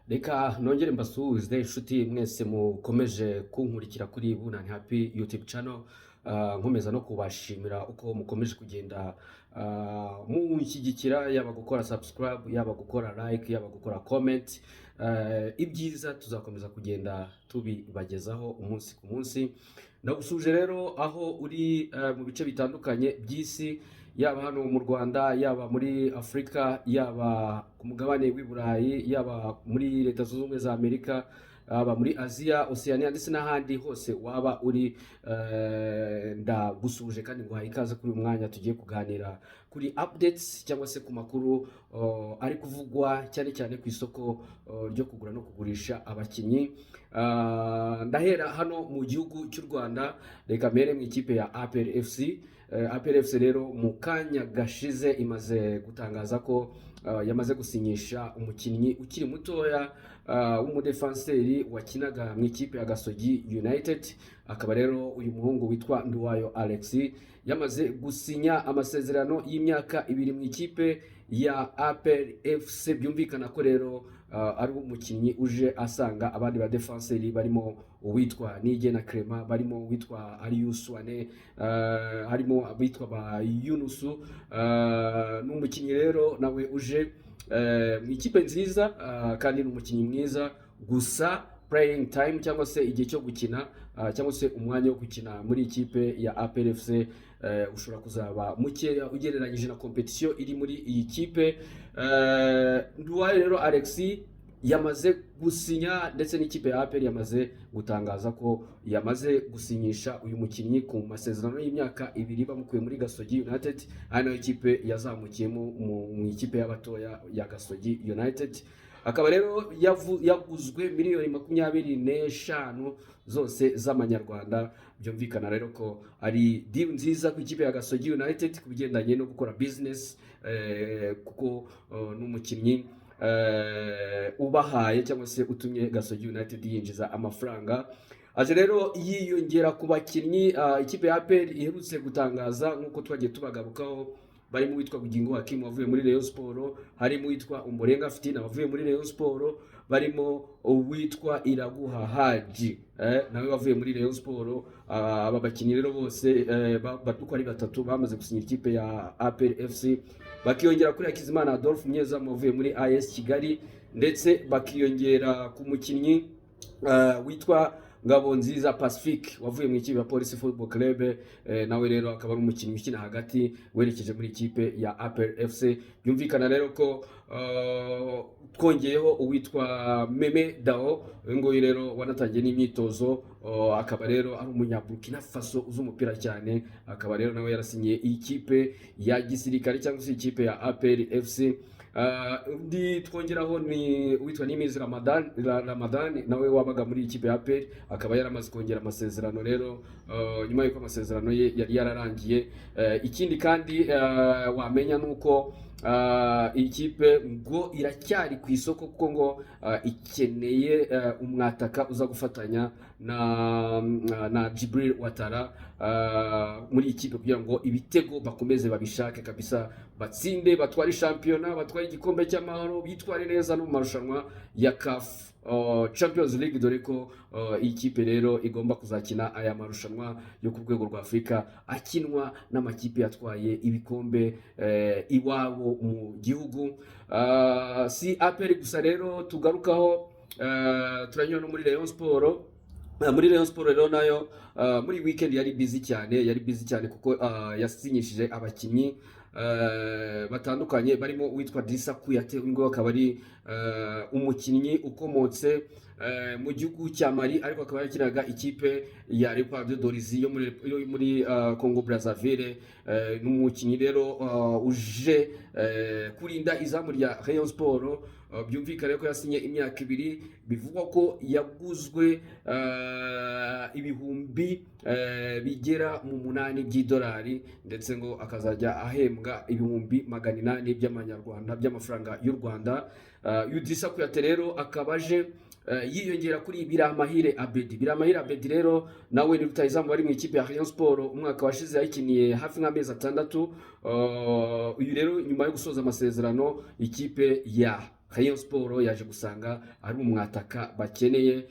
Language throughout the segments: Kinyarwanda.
Reka nongere mbasuhuze inshuti mwese mukomeje kunkurikira kuri Bunani Happy YouTube channel. Nkomeza no kubashimira uko mukomeje kugenda munshyigikira, yaba gukora subscribe, yaba gukora like, yaba gukora comment. Ibyiza tuzakomeza kugenda tubibagezaho umunsi ku munsi. Ndagusuhuje rero aho uri mu bice bitandukanye by'isi, yaba hano mu Rwanda, yaba muri Afurika, yaba ku mugabane w'i Burayi, yaba muri Leta Zunze Ubumwe za Amerika, yaba muri Aziya, Oceania ndetse n'ahandi hose waba uri. Ndagusuhuje kandi nguhaye ikaze kuri uyu mwanya tugiye kuganira kuri updates cyangwa se ku makuru ari kuvugwa cyane cyane ku isoko ryo kugura no kugurisha abakinnyi. Ndahera hano mu gihugu cy'u Rwanda, reka mpere mu ikipe ya APR FC. APR FC rero mu kanya gashize imaze gutangaza ko yamaze gusinyisha umukinnyi ukiri mutoya w'umudefanseri wakinaga mu ikipe ya Gasogi United. Akaba rero uyu muhungu witwa Nduwayo Alex yamaze gusinya amasezerano y'imyaka 2 mu ikipe ya APR FC. Byumvikana ko rero ari umukinnyi uje asanga abandi ba defanseri barimo uwitwa Niyigena Clement, barimo uwitwa Aliou Souane, harimo abitwa ba Yunusu. Ni umukinnyi rero nawe uje mu ikipe nziza, kandi ni umukinnyi mwiza. Gusa playing time cyangwa se igihe cyo gukina, cyangwa se umwanya wo gukina muri ikipe ya APR FC ushobora kuzaba mukeya ugereranyije na competition iri muri iyi kipe. Nduwayo rero Alex yamaze gusinya, ndetse n'ikipe ya APR yamaze gutangaza ko yamaze gusinyisha uyu mukinnyi ku masezerano y'imyaka 2, bamukuye muri Gasogi United, ari nayo ikipe yazamukiyemo mu ikipe y'abatoya ya Gasogi United. Akaba rero yaguzwe miliyoni 25 zose z'amanyarwanda. Byumvikana rero ko ari deal nziza ku ikipe ya Gasogi United ku bigendanye no gukora business, kuko n'umukinnyi ubahaye cyangwa se utumye Gasogi United yinjiza amafaranga. Aje rero yiyongera ku bakinnyi ikipe ya APR iherutse gutangaza nk'uko twagiye tubagarukaho, barimo uwitwa Bugingo Hakim wavuye muri Rayon Sport, harimo uwitwa Umurenga Fitina wavuye muri Rayon Sport, barimo uwitwa Iraguha Haji nawe wavuye muri Rayon Sport. Aba bakinnyi rero bose uko ari batatu bamaze gusinyira ikipe ya APR FC, bakiyongera kuri Hakizimana Adolphe umunyezamu wavuye muri AS Kigali, ndetse bakiyongera ku mukinnyi witwa Ngabonziza Pacifique wavuye mu ikipe ya Police Football Club. Nawe rero akaba ari umukinnyi ukina hagati werekeje muri ikipe ya APR FC. Byumvikana rero ko twongeyeho uwitwa Meme Dao, uyu nguyu rero wanatangiye n'imyitozo, akaba rero ari umunya Burkina Faso uzi umupira cyane, akaba rero nawe yarasinyiye iyi kipe ya gisirikare cyangwa se ikipe ya APR FC. Undi twongeraho ni uwitwa Nimizi Ramadan, Ramadan nawe wabaga muri iyi kipe ya APR, akaba yaramaze kongera amasezerano rero nyuma y'uko amasezerano ye yari yararangiye. Ikindi kandi wamenya ni uko iyi kipe ngo iracyari ku isoko, kuko ngo ikeneye umwataka uza gufatanya na Djibril Ouattara muri iyi kipe kugira ngo ibitego bakomeze babishake kabisa, batsinde, batware shampiyona, batware igikombe cy'amahoro, bitware neza no mu marushanwa ya CAF Champions League, dore ko iyi kipe rero igomba kuzakina aya marushanwa yo ku rwego rwa Afurika akinwa n'amakipe yatwaye ibikombe iwabo mu gihugu. Si APR gusa rero tugarukaho, turanyura no muri Rayon Sport. Muri Rayon Sport rero nayo muri weekend yari busy cyane, yari busy cyane kuko yasinyishije abakinnyi batandukanye, barimo uwitwa Drissa Kouyaté. Uyu nguyu akaba ari umukinnyi ukomotse mu gihugu cya Mali, ariko akaba yakinaga ikipe ya Leopard Dolisie yo muri Congo Brazzaville. Ni umukinnyi rero uje kurinda izamu rya Rayon Sport. Byumvikane ko yasinye imyaka 2, bivugwa ko yaguzwe ibihumbi bigera mu 8 by'idolari, ndetse ngo akazajya ahembwa 800,000 by'amanyarwanda, by'amafaranga y'u Rwanda. Uyu Drissa Kouyaté rero akaba aje yiyongera kuri Biramahire Abedi. Biramahire Abedi rero nawe ni rutahizamu wari mu ikipe ya Rayon Sport, umwaka washize yayikiniye hafi nk'amezi 6. Uyu rero nyuma yo gusoza amasezerano ikipe ya Rayon Sport yaje gusanga ari umwataka bakeneye,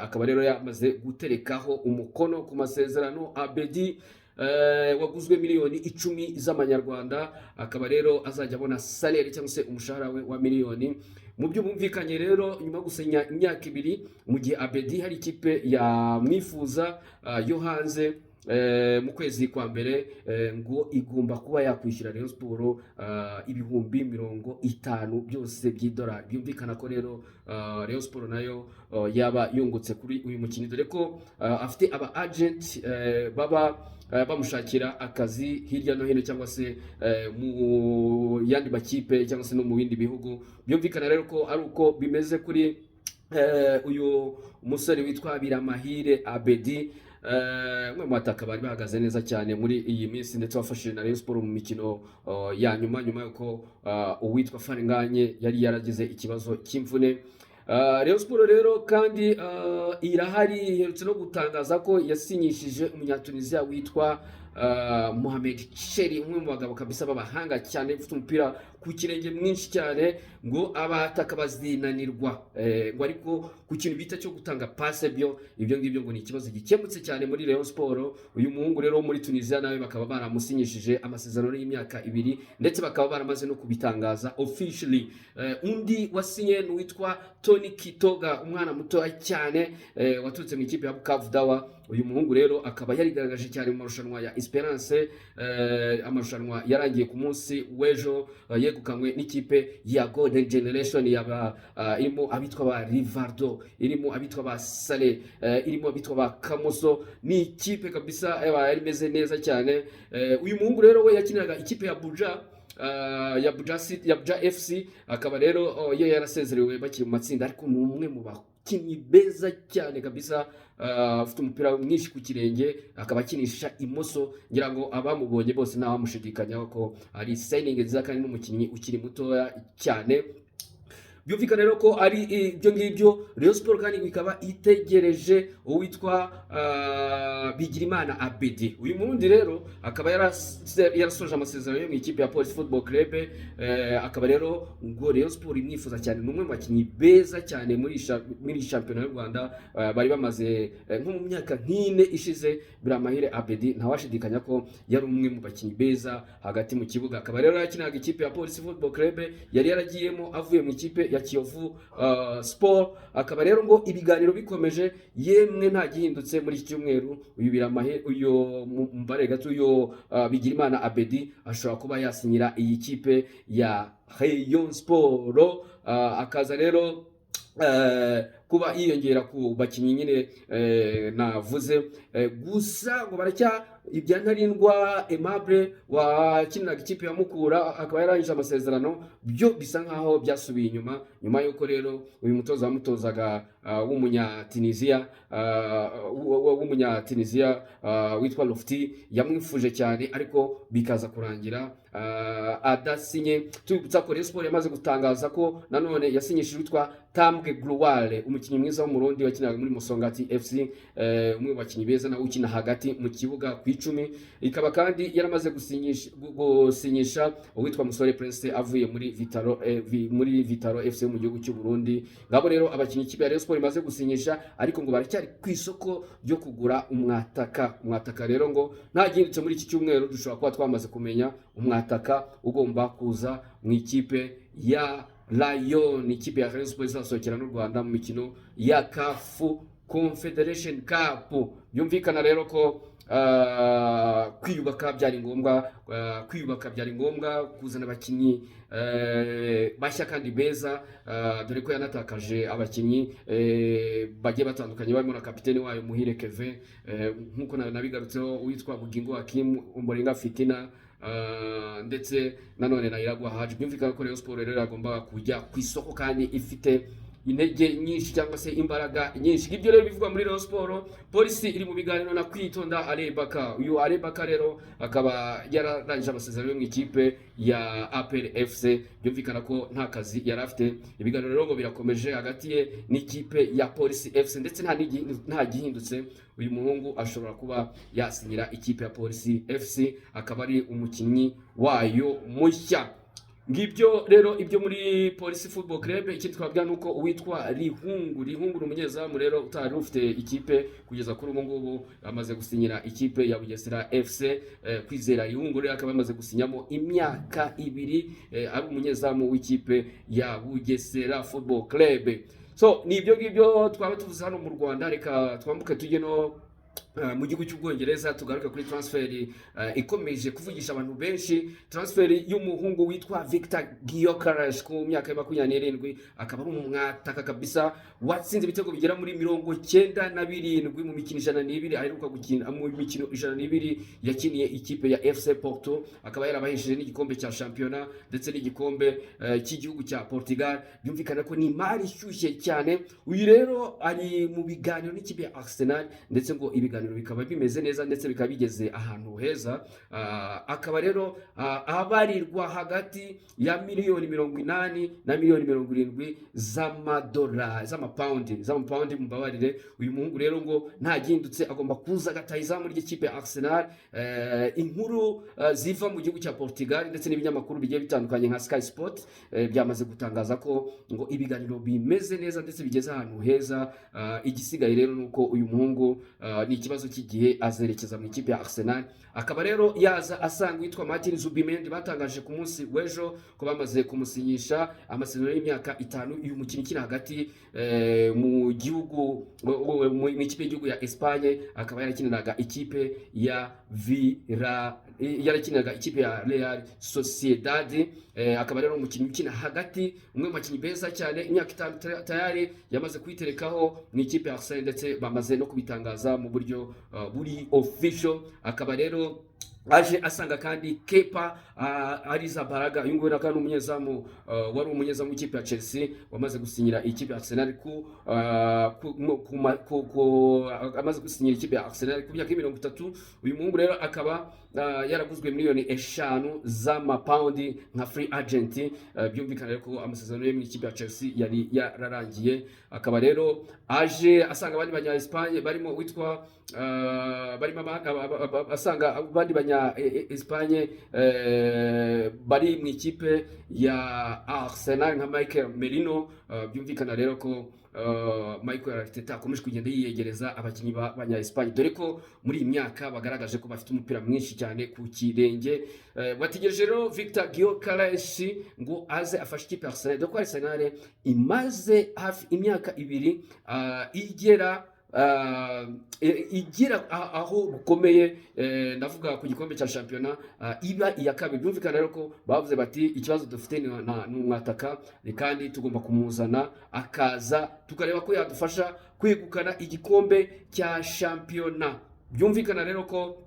akaba rero yamaze guterekaho umukono ku masezerano. Abedi waguzwe miliyoni 10 z'amanyarwanda, akaba rero azajya abona salaire cyangwa se umushahara we wa miliyoni. Mu byo bumvikanye rero nyuma yo gusinya imyaka 2, mu gihe Abedi hari ikipe yamwifuza yo hanze mu kwezi kwa mbere, ngo igomba kuba yakwishyura Rayon Sport 50,000 byose by'idolari. Byumvikana ko rero Rayon Sport nayo yaba yungutse kuri uyu mukinnyi, dore ko afite aba agent baba bamushakira akazi hirya no hino cyangwa se mu yandi makipe cyangwa se no mu bindi bihugu. Byumvikana rero ko ari uko bimeze kuri uyu musore witwa Biramahire Abedi, umwe mu bataka bari bahagaze neza cyane muri iyi minsi, ndetse wafashije na Rayon Sport mu mikino ya nyuma, nyuma y'uko uwitwa Faringanye yari yaragize ikibazo cy'imvune. Rayon Sport rero kandi irahari, iherutse no gutangaza ko yasinyishije Umunyatunisia witwa Mohamed Cheri, umwe mu bagabo kabisa b'abahanga cyane, ufite umupira ku kirenge mwinshi cyane, ngo abataka bazinanirwa, ngo ariko ku kintu bita cyo gutanga passe byo ibyo ngibyo ngo ni ikibazo gikemutse cyane muri Rayon Sport. Uyu muhungu rero wo muri Tunisia nawe bakaba baramusinyishije amasezerano y'imyaka 2, ndetse bakaba baramaze no kubitangaza officially. Undi wasinye ni uwitwa Tony Kitoga, umwana mutoya cyane waturutse mu ikipe ya Bukavu Dawa. Uyu muhungu rero akaba yarigaragaje cyane mu marushanwa ya Esperance, amarushanwa yarangiye ku munsi w'ejo, yegukanywe n'ikipe ya Golden Generation yaba irimo abitwa ba Rivardo, irimo abitwa ba Sale, irimo abitwa ba Kamoso. Ni ikipe kabisa yari imeze neza cyane. Uyu muhungu rero we yakiniraga ikipe ya Buja, ya Buja City, ya Buja FC, akaba rero ye yarasezerewe bakiri mu matsinda, ariko ni umwe mu bakinnyi beza cyane kabisa, ufite umupira mwinshi ku kirenge, akaba akinisha imoso. Ngira ngo abamubonye bose ntawamushidikanyaho ko ari signing nziza, kandi n'umukinnyi ukiri mutoya cyane. Byumvikana rero ko ari ibyo ngibyo. Rayon Sport kandi ikaba itegereje uwitwa Bigirimana Abedi. Uyu Murundi rero akaba yarasoje amasezerano yo mu ikipe ya Police Football Club, akaba rero ngo Rayon Sport imwifuza cyane. Ni umwe mu bakinnyi beza cyane muri iyi shampiyona y'u Rwanda, bari bamaze nko mu myaka nk'ine ishize. Biramahire Abedi ntawashidikanya ko yari umwe mu bakinnyi beza hagati mu kibuga, akaba rero yakinaga ikipe ya Police Football Club yari yaragiyemo avuye mu ikipe ya Kiyovu Sport. Akaba rero ngo ibiganiro bikomeje, yemwe nta gihindutse muri iki cyumweru uyu Biramahe, uyu mubare gato, uyu Bigirimana Abedi ashobora kuba yasinyira iyi kipe ya Rayon Sport, akaza rero kuba yiyongera ku bakinnyi nyine navuze. Gusa ngo baracya ibya Ntarindwa Aimable wakiniraga ikipe ya Mukura, akaba yarangije amasezerano, byo bisa nkaho byasubiye inyuma, nyuma y'uko rero uyu mutoza wamutozaga w'Umunyatunisia witwa Lofti yamwifuje cyane, ariko bikaza kurangira adasinye. Tubibutsa ko Rayon Sport yamaze gutangaza ko nanone yasinyishije witwa Tambwe Gloire, umukinnyi mwiza w'Umurundi wakinaga muri Musongati FC, umwe mu bakinnyi beza nawe ukina hagati mu kibuga ku 10. Ikaba kandi yaramaze gusinyisha uwitwa Musore Prince avuye muri Vitaro, muri Vitaro FC yo mu gihugu cy'u Burundi. Ngabo rero abakinnyi ikipe ya Rayon Sport imaze gusinyisha, ariko ngo baracyari ku isoko ryo kugura umwataka. Umwataka rero ngo nta gihindutse muri iki cyumweru dushobora kuba twamaze kumenya umwataka ugomba kuza mu ikipe ya Lion, ikipe ya Rayon Sport izasohokera n'u Rwanda mu mikino ya CAF Confederation Cup. Byumvikana rero ko kwiyubaka byari ngombwa, kwiyubaka byari ngombwa, kuzana abakinnyi bashya kandi beza, dore ko yanatakaje abakinnyi bagiye batandukanye barimo na kapiteni wayo Muhire Kevin, nk'uko nabigarutseho, uwitwa Bugingo Hakim, Umurenga Fitina, ndetse nanone na Iragwa Haji. Byumvikana ko Rayon Sport rero yagombaga kujya ku isoko kandi ifite intege nyinshi cyangwa se imbaraga nyinshi. Ibyo rero bivugwa muri Rayon Sport. Polisi iri mu biganiro na Kwitonda Arebaka. Uyu Arebaka rero akaba yararangije amasezerano yo mu ikipe ya APR FC, byumvikana ko nta kazi yari afite. Ibiganiro rero ngo birakomeje hagati ye n'ikipe ya Polisi FC, ndetse nta gihindutse uyu muhungu ashobora kuba yasinyira ikipe ya Polisi FC, akaba ari umukinnyi wayo mushya. Ngibyo rero ibyo muri Police Football Club. Ikindi twabwira nuko uwitwa Rihungu, Rihungu ni umunyezamu rero utari ufite ikipe kugeza kuri ubu ngubu, amaze gusinyira ikipe ya Bugesera FC. Kwizera Rihungu rero akaba yamaze gusinyamo imyaka 2, ari umunyezamu w'ikipe ya Bugesera Football Club. So ni ibyo ngibyo twaba tuvuze hano mu Rwanda. Reka twambuke tujye no mu gihugu cy'Ubwongereza, tugaruke kuri transfer ikomeje kuvugisha abantu benshi, transfer y'umuhungu witwa Victor Gyökeres ku myaka ya 27, akaba ari umwataka kabisa watsinze ibitego bigera muri 97 mu mikino 102 aheruka gukina. Mu mikino 102 yakiniye ikipe ya FC Porto, akaba yarabahesheje n'igikombe cya shampiyona ndetse n'igikombe cy'igihugu cya Portugal. Byumvikana ko ni imari ishyushye cyane. Uyu rero ari mu biganiro n'ikipe ya Arsenal, ndetse ngo ibiganiro bikaba bimeze neza, ndetse bikaba bigeze ahantu heza. Akaba rero abarirwa hagati ya miliyoni 80 na miliyoni 70 z'amadolari, z'amapawundi, mumbabarire. Uyu muhungu rero ngo ntagindutse agomba kuza agataha izamu ry'ikipe ya Arsenal. Inkuru ziva mu gihugu cya Portugal ndetse n'ibinyamakuru bigiye bitandukanye nka Sky Sport byamaze gutangaza ko ngo ibiganiro bimeze neza ndetse bigeze ahantu heza. Igisigaye rero ni uko uyu muhungu ni ikibazo cy'igihe azerekeza mu ikipe ya Arsenal. Akaba rero yaza asanga uwitwa Martin Zubimendi batangaje ku munsi w'ejo ko bamaze kumusinyisha amasezerano y'imyaka 5. Uyu mukinnyi ukina hagati mu gihugu, mu ikipe y'igihugu ya Espagne, akaba yarakiniraga ikipe ya Villa, yarakiniraga ikipe ya Real Sociedad. Akaba rero umukinnyi ukina hagati, umwe mu bakinnyi beza cyane. Imyaka 5 tayari yamaze kuyiterekaho mu ikipe ya Arsenal, ndetse bamaze no kubitangaza mu buryo buri official. Akaba rero aje asanga kandi Kepa Arrizabalaga. Uyu nguyu akaba ari umunyezamu, wari umunyezamu w'ikipe ya Chelsea wamaze gusinyira ikipe ya Arsenal ku, ku, mu- ku, ma- ku, ku amaze gusinyira ikipe ya Arsenal ku myaka 30. Uyu muhungu rero akaba yaraguzwe miliyoni 5 z'amapawundi nka free agent. Byumvikana rero ko amasezerano ye mu ikipe ya Chelsea yari yararangiye. Akaba rero aje asanga abandi banya Espagne barimo witwa barimo asanga abandi banya Espagne bari mu ikipe ya Arsenal nka Michael Merino. Byumvikana rero ko Michael Arteta akomeje kugenda yiyegereza abakinnyi b'abanya Espagne, dore ko muri iyi myaka bagaragaje ko bafite umupira mwinshi cyane ku kirenge. Bategereje rero Victor Gyökeres ngo aze afashe ikipe ya Arsenal, dore ko Arsenal imaze hafi imyaka 2 igera aho rukomeye, ndavuga ku gikombe cya shampiyona, iba iya kabiri. Byumvikana rero ko bavuze bati ikibazo dufite ni umwataka, kandi tugomba kumuzana akaza tukareba ko yadufasha kwegukana igikombe cya shampiyona. Byumvikana rero ko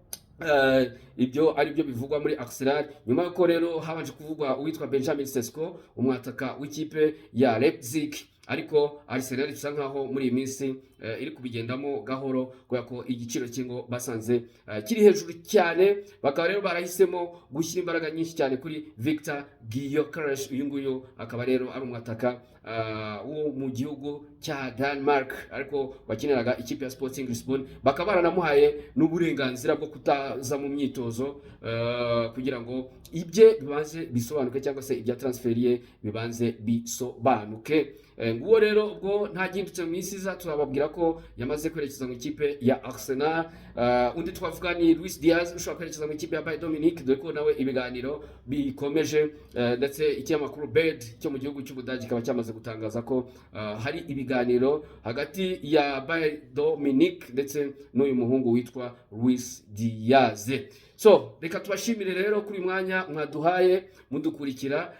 ibyo ari byo bivugwa muri Arsenal, nyuma y'uko rero habanje kuvugwa uwitwa Benjamin Sesko, umwataka w'ikipe ya Leipzig, ariko Arsenal bisa nkaho muri iyi minsi iri kubigendamo gahoro, kubera ko igiciro cye ngo basanze kiri hejuru cyane. Bakaba rero barahisemo gushyira imbaraga nyinshi cyane kuri Victor Gyökeres. Uyu nguyu akaba rero ari umwataka wo mu gihugu cya Denmark, ariko wakiniraga ikipe ya Sporting Lisbon. Bakaba baranamuhaye n'uburenganzira bwo kutaza mu myitozo kugira ngo ibye bibanze bisobanuke, cyangwa se ibya transfer ye bibanze bisobanuke. Nguwo rero ubwo nta gihindutse mu minsi iza tuzababwira ko yamaze kwerekeza mu ikipe ya Arsenal. Undi twavuga ni Luis Diaz ushobora kwerekeza mu ikipe ya Bayern Munich, dore ko nawe ibiganiro bikomeje, ndetse ikinyamakuru Bild cyo mu gihugu cy'Ubudage kikaba cyamaze gutangaza ko hari ibiganiro hagati ya Bayern Munich ndetse n'uyu muhungu witwa Luis Diaz. So reka tubashimire rero kuri uyu mwanya mwaduhaye mudukurikira.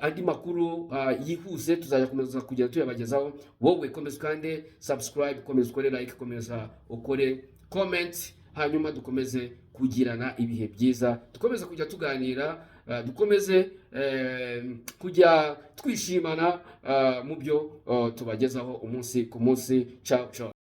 Andi makuru yihuse tuzajya komeza kugenda tuyabagezaho. Wowe komeza ukande subscribe, komeza ukore like, komeza ukore comment, hanyuma dukomeze kugirana ibihe byiza, dukomeze kujya tuganira, dukomeze kujya twishimana mu byo tubagezaho umunsi ku munsi. Ciao ciao.